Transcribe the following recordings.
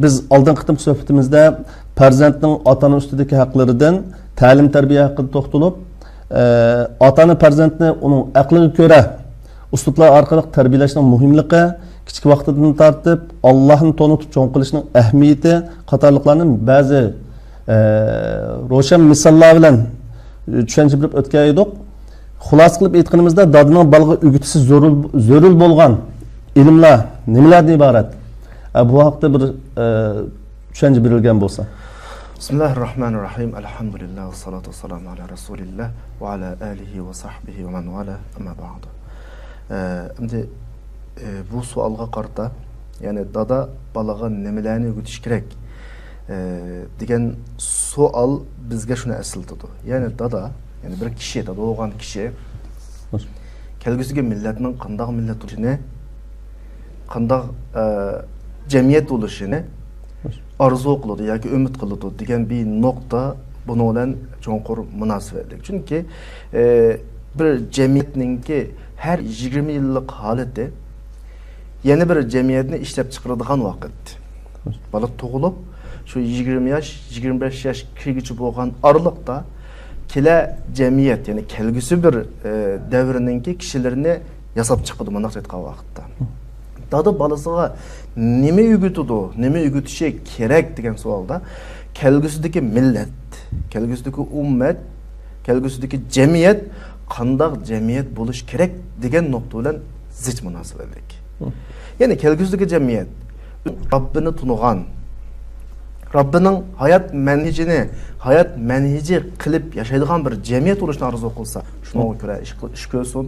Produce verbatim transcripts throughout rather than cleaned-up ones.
بىز ئالدىنقى قېتىمقى سۆھبىتىمىزدە پەرزەنتنىڭ ئاتا-ئانا ئۈستىدىكى ھەقلىرىدىن، تەلىم-تەربىيە ھەققىدە توختىلىپ، ئاتا-ئانا پەرزەنتنى ئۇنىڭ ئەقلىگە كۆرە ئۇسلۇبلار ئارقىلىق تەربىيەلەشنىڭ مۇھىملىقى، كىچىك ۋاقتىدىن تارتىپ ئاللاھنى تونۇتۇپ چوڭ قىلىشنىڭ ئەھمىيىتى قاتارلىقلارنى بەزى، ئە، روشەن مىساللار بىلەن، ئە، چۈشەنچە بېرىپ ئۆتكەن ئىدۇق. خۇلاسە قىلىپ ئېيتقىنىمىزدا، دادىنىڭ بالىغا ئۆگىتىشى زۆرۈر، زۆرۈر بولغان ئىلىملار نېمىلەردىن ئىبارەت؟ ئە، بۇ ھەقتە بىر، ئە، چۈشەنچە بېرىلگەن بولسا. بىسمىللاھىرراھمانىرراھىم. ئەلھەمدۇلىللاھ، ۋەسسالاتۇ ۋەسسالامۇ ئەلا رەسۇلىللاھ ۋە ئەلا ئالىھى ۋە سەھبىھى ۋە مەن ۋالا، ئەمما بەئدۇ. ئە، ئەمدى، ئە، بۇ سوئالغا قارىتا، يەنى دادا بالىغا نېمىلەرنى ئۆگىتىش كېرەك، ئە، دېگەن سوئال بىزگە شۇنى ئەسلىتىدۇ. يەنى دادا، يەنى بىر كىشى، دادا بولغان كىشى كەلگۈسىدىكى مىللەتنىڭ قانداق مىللەت بولۇشىنى، قانداق، ئە، جەمئىيەت بولۇشىنى ئارزۇ قىلىدۇ ياكى ئۈمىد قىلىدۇ دېگەن بىر نۇقتا بۇنىڭ بىلەن چوڭقۇر مۇناسىۋەتلىك. چۈنكى، ئە، بىر جەمئىيەتنىڭكى ھەر يىگىرمە يىللىق ھالىتى يەنە بىر جەمئىيەتنى ئىشلەپ چىقىرىدىغان ۋاقىت. بالا تۇغۇلۇپ، شۇ يىگىرمە ياش، يىگىرمە بەش ياش كىرگۈچە بولغان ئارىلىقتا كېلە جەمئىيەت، يەنى كەلگۈسى بىر، ئە، دەۋرنىڭكى كىشىلىرىنى ياساپ چىقىدۇ، مۇنداقچە ئېيتقان ۋاقىتتا. دادا بالىسىغا نېمە ئۆگىتىدۇ، نېمە ئۆگىتىشى كېرەك دېگەن سوئالدا، كەلگۈسىدىكى مىللەت، كەلگۈسىدىكى ئۈممەت، كەلگۈسىدىكى جەمئىيەت قانداق جەمئىيەت بولۇشى كېرەك دېگەن نۇقتا بىلەن زىچ مۇناسىۋەتلىك. يەنى كەلگۈسىدىكى جەمئىيەت رەببىنى تونۇغان، رەببىنىڭ ھايات مەنھىجىنى ھايات مەنھىجى قىلىپ ياشايدىغان بىر جەمئىيەت بولۇشنى ئارزۇ قىلسا، شۇنىڭغا كۆرە ئىش قىل-، ئىش كۆرسۇن.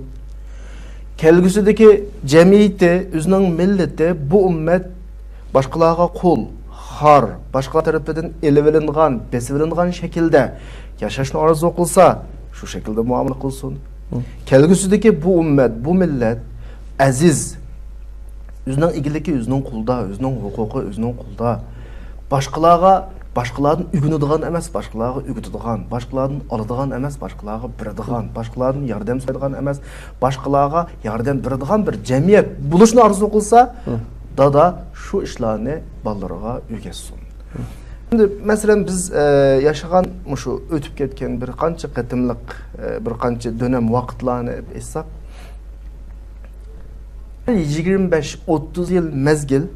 كەلگۈسىدىكى جەمئىيىتى، ئۆزىنىڭ مىللىتى، بۇ ئۈممەت باشقىلارغا قۇل، خار، باشقىلار تەرىپىدىن ئېلىۋېلىنغان، بېسىۋېلىنغان شەكىلدە ياشاشنى ئارزۇ قىلسا، شۇ شەكىلدە مۇئامىلە قىلسۇن. كەلگۈسىدىكى بۇ ئۈممەت، بۇ مىللەت ئەزىز، ئۆزىنىڭ ئىگىلىكى ئۆزىنىڭ قولىدا، ئۆزىنىڭ ھوقۇقى ئۆزىنىڭ قولىدا. باشقىلارغا، باشقىلاردىن ئۆگىنىدىغان ئەمەس، باشقىلارغا ئۆگىتىدىغان، باشقىلاردىن ئالىدىغان ئەمەس، باشقىلارغا بېرىدىغان، باشقىلاردىن ياردەم سورايدىغان ئەمەس، باشقىلارغا ياردەم بېرىدىغان بىر جەمئىيەت بولۇشنى ئارزۇ قىلسا، دادا شۇ ئىشلارنى بالىلىرىغا ئۆگەتسۇن. ئەمدى، مەسىلەن، بىز، ئە، ياشىغان مۇشۇ ئۆتۈپ كەتكەن بىر قانچە قېتىملىق، ئە، بىر قانچە دۆنەم ۋاقىتلارنى ئېيتساق، يىگىرمە بەش ئوتتۇز يىل مەزگىل،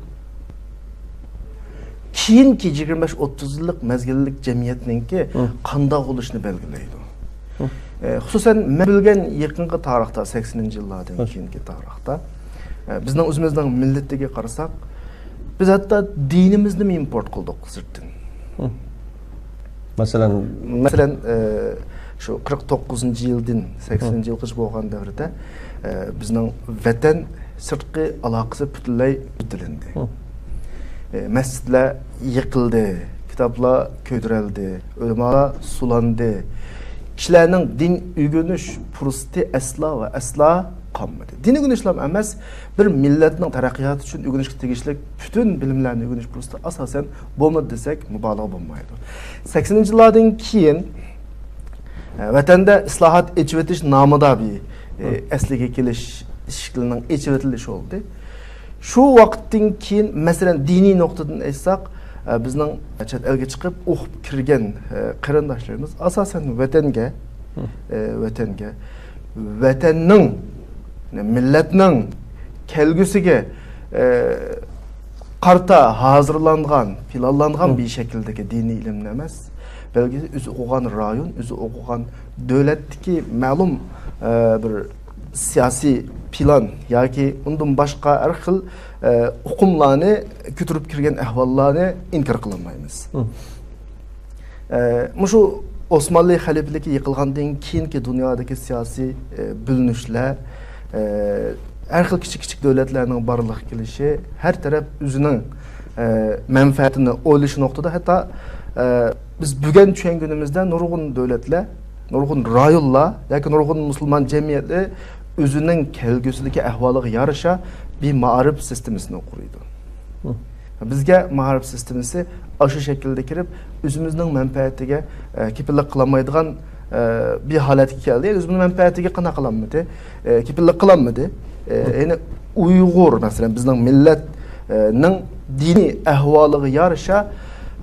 كېيىنكى يىگىرمە بەش ئوتتۇز يىللىق مەزگىللىك جەمئىيەتنىڭكى قانداق بولۇشىنى بەلگىلەيدۇ. ئە، خۇسۇسەن، مەن بىلگەن يېقىنقى تارىختا، سەكسىنىنچى يىللاردىن كېيىنكى تارىختا، ئە، بىزنىڭ ئۆزىمىزنىڭ مىللىتىگە قارىساق، بىز ھەتتا دىنىمىزنىمۇ ئىمپورت قىلدۇق سىرتتىن. مەسىلەن؟ مەسىلەن، ئە، شۇ قىرىق توققۇزىنچى يىلدىن سەكسىنىنچى يىلغىچە بولغان دەۋردە، ئە، بىزنىڭ ۋەتەن سىرتقى ئالاقىسى پۈتۈنلەي ئۈزۈلدى. ئە، مەسچىتلەر يىقىلدى، كىتابلار كۆيدۈرۈلدى، ئۆلىمالار سولاندى. كىشىلەرنىڭ دىن ئۆگىنىش پۇرسىتى ئەسلا ۋە ئەسلا قالمىدى. دىن ئۆگىنىشلا ئەمەس، بىر مىللەتنىڭ تەرەققىياتى ئۈچۈن ئۆگىنىشكە تېگىشلىك پۈتۈن بىلىملەرنى ئۆگىنىش پۇرسىتى ئاساسەن بولمىدى دېسەك، مۇبالىغە بولمايدۇ. سەكسىنىنچى يىللاردىن كېيىن، ئە، ۋەتەندە ئىسلاھات، ئېچىۋېتىش نامىدا بىر، ئە، ئەسلىگە كېلىش ئىشىكلىرىنىڭ ئېچىۋېتىلىشى بولدى. شۇ ۋاقىتتىن كېيىن، مەسىلەن، دىنىي نۇقتىدىن ئېيتساق، ئە، بىزنىڭ چەت ئەلگە چىقىپ ئوقۇپ كىرگەن، ئە، قېرىنداشلىرىمىز ئاساسەن ۋەتەنگە، ئە، ۋەتەنگە، ۋەتەننىڭ، مىللەتنىڭ كەلگۈسىگە، ئە، قارىتا ھازىرلانغان، پىلانلانغان بىر شەكىلدىكى دىنىي ئىلىمنى ئەمەس، بەلكى ئۆزى ئوقۇغان رايون، ئۆزى ئوقۇغان دۆلەتتىكى مەلۇم، ئە، بىر سىياسىي پىلان ياكى ئۇندىن باشقا ھەر خىل، ئە، ئۇقۇملارنى كۆتۈرۈپ كىرگەن ئەھۋاللارنى ئىنكار قىلالمايمىز. ئە، مۇشۇ ئوسمانلى خەلىپىلىكى يىقىلغاندىن كېيىنكى دۇنيادىكى سىياسىي، ئە، بۆلۈنۈشلەر، ئە، ھەر خىل كىچىك كىچىك دۆلەتلەرنىڭ بارلىققا كېلىشى، ھەر تەرەپ ئۆزىنىڭ، ئە، مەنپەئەتىنى ئويلىشى نۇقتىدا، ھەتتا، ئە، بىز بۈگۈن چۈشەنگىنىمىزدە نۇرغۇن دۆلەتلەر، نۇرغۇن رايونلار ياكى نۇرغۇن مۇسۇلمان جەمئىيەتلىرى ئۆزىنىڭ كەلگۈسىدىكى ئەھۋالىغا يارىشا بىر مائارىپ سىستېمىسىنى قۇرىدۇ. بىزگە مائارىپ سىستېمىسى ئاشۇ شەكىلدە كىرىپ، ئۆزىمىزنىڭ مەنپەئەتىگە، ئە، كېپىللىك قىلالمايدىغان، ئە، بىر ھالەتكە كەلدى. يەنى ئۆزىمىزنىڭ مەنپەئەتىگە قانداق قىلالمىدى؟ ئە، كېپىللىك قىلالمىدى. ئە، يەنى ئۇيغۇر، مەسىلەن، بىزنىڭ مىللەت، ئە، نىڭ دىنىي ئەھۋالىغا يارىشا،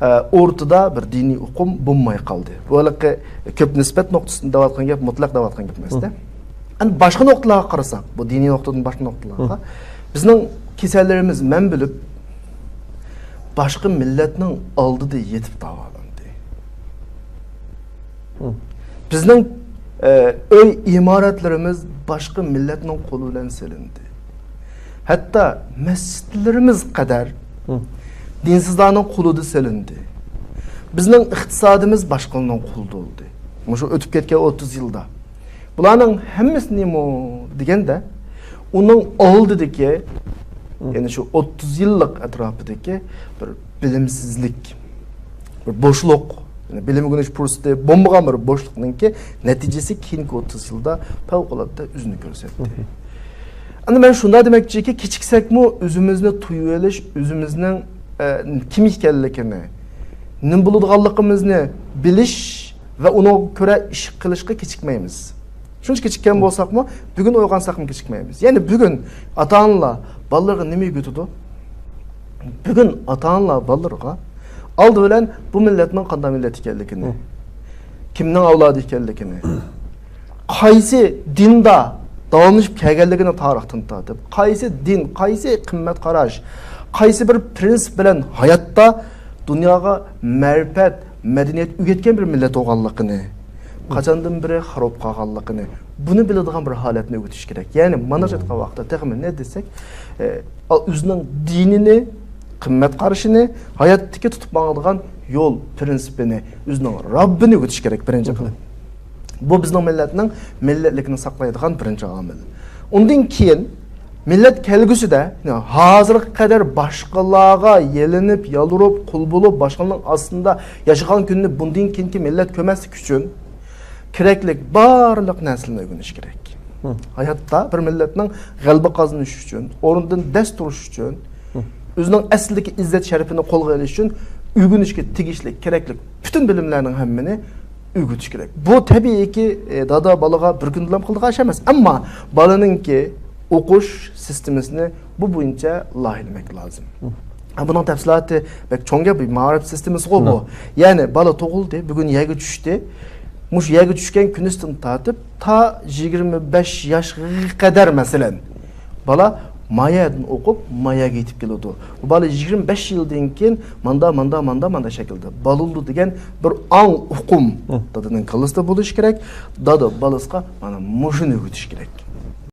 ئە، ئورتىدا بىر دىنىي ئۇقۇم بولماي قالدى. بۇ ھېلىقى كۆپ نىسبەت نۇقتىسىدىن دەۋاتقان گەپ، مۇتلەق دەۋاتقان گەپ ئەمەستە. ئەمدى باشقا نۇقتىلارغا قارىساق، بۇ دىنىي نۇقتىدىن باشقا نۇقتىلارغا، بىزنىڭ كېسەللىرىمىز مەن بىلىپ، باشقا مىللەتنىڭ ئالدىدا يېتىپ داۋالاندى. بىزنىڭ، ئە، ئۆي ئىمارەتلىرىمىز باشقا مىللەتنىڭ قولى بىلەن سېلىندى. ھەتتا مەسچىتلىرىمىز قەدەر دىنسىزلارنىڭ قولىدا سېلىندى. بىزنىڭ ئىقتىسادىمىز باشقىلارنىڭ قولىدا بولدى. مۇشۇ ئۆتۈپ كەتكەن ئوتتۇز يىلدا. بۇلارنىڭ ھەممىسى نېمە دېگەندە، ئۇنىڭ ئالدىدىكى، يەنى شۇ ئوتتۇز يىللىق ئەتراپىدىكى بىر بىلىمسىزلىك، بىر بوشلۇق، يەنى بىلىم ئۆگىنىش پۇرسىتى بولمىغان بىر بوشلۇقنىڭكى نەتىجىسى كېيىنكى ئوتتۇز يىلدا پەۋقۇلئاددە ئۆزىنى كۆرسەتتى. ئەمدى مەن شۇنداق دېمەكچىكى، كېچىكسەكمۇ ئۆزىمىزنى تۇيۇۋېلىش، ئۆزىمىزنىڭ، ئە، كىم ئىكەنلىكىنى، نېمە بولىدىغانلىقىمىزنى بىلىش ۋە ئۇنىڭغا كۆرە ئىش قىلىشقا كېچىكمەيمىز. شۇنچە كېچىككەن بولساقمۇ، بۈگۈن ئويغانساقمۇ كېچىكمەيمىز. يەنى بۈگۈن ئاتا-ئانىلار بالىلىرىغا نېمە ئۆگىتىدۇ؟ بۈگۈن ئاتا-ئانىلار بالىلىرىغا ئالدى بىلەن بۇ مىللەتنىڭ قانداق مىللەت ئىكەنلىكىنى، كىمنىڭ ئەۋلادى ئىكەنلىكىنى، قايسى دىندا داۋاملىشىپ كەلگەنلىكىنى تارىختىن تارتىپ، قايسى دىن، قايسى قىممەت قاراش، قايسى بىر پىرىنسىپ بىلەن ھاياتتا دۇنياغا مەرىپەت، مەدەنىيەت ئۆگەتكەن بىر مىللەت بولغانلىقىنى، قاچاندىن بېرى خاراب قالغانلىقىنى، بۇنى بىلىدىغان بىر ھالەتنى ئۆگىتىش كېرەك. يەنى مانا شۇ ئايتقان ۋاقىتتا تېخىمۇ نە دېسەك، ئە، ئۆزىنىڭ دىنىنى، قىممەت قارىشىنى، ھاياتتىكى تۇتۇپ ماڭىدىغان يول پىرىنسىپىنى، ئۆزىنىڭ رەببىنى ئۆگىتىش كېرەك بىرىنچى قىلىپ. بۇ بىزنىڭ مىللەتنىڭ مىللەتلىكىنى ساقلايدىغان بىرىنچى ئامىل. ئۇندىن كېيىن مىللەت كەلگۈسىدە، يەنى ھازىرغا قەدەر باشقىلارغا يېلىنىپ، يالۋۇرۇپ، قۇل بولۇپ، باشقىلارنىڭ ئاستىدا ياشىغان كۈنىنى بۇندىن كېيىنكى مىللەت كۆرمەسلىك ئۈچۈن كېرەكلىك بارلىق نەرسىلەرنى ئۆگىنىش كېرەك. ھاياتتا بىر مىللەتنىڭ غەلىبە قازىنىشى ئۈچۈن، ئورنىدىن دەس تۇرۇش ئۈچۈن، ئۆزىنىڭ ئەسلىدىكى ئىززەت شەرىپىنى قولغا ئېلىش ئۈچۈن ئۆگىنىشكە تېگىشلىك، كېرەكلىك پۈتۈن بىلىملەرنىڭ ھەممىنى ئۆگىتىش كېرەك. بۇ تەبىئىيكى، ئە، دادا بالىغا بىر كۈندىلا قىلىدىغان ئىش ئەمەس. ئەمما بالىنىڭكى ئوقۇش سىستېمىسىنى بۇ بويىچە لايىھىلىمەك لازىم. ھە، بۇنىڭ تەپسىلاتى بەك چوڭ گەپ، بۇ مائارىپ سىستېمىسىغۇ بۇ. يەنى بالا تۇغۇلدى، بۈگۈن يەرگە چۈشتى. مۇشۇ يەرگە چۈشكەن كۈنىسىدىن تارتىپ تا يىگىرمە بەش ياشقا قەدەر، مەسىلەن، بالا ما يەردىن ئوقۇپ، ما يەرگە يېتىپ كېلىدۇ. بۇ بالا يىگىرمە بەش يىلدىن كېيىن ماندا، ماندا، ماندا، ماندا شەكىلدە بالا بولىدۇ دېگەن بىر ئاڭ ئۇقۇم دادىنىڭ كاللىسىدا بولۇشى كېرەك. دادا بالىسىغا مانا مۇشۇنى ئۆگىتىشى كېرەك.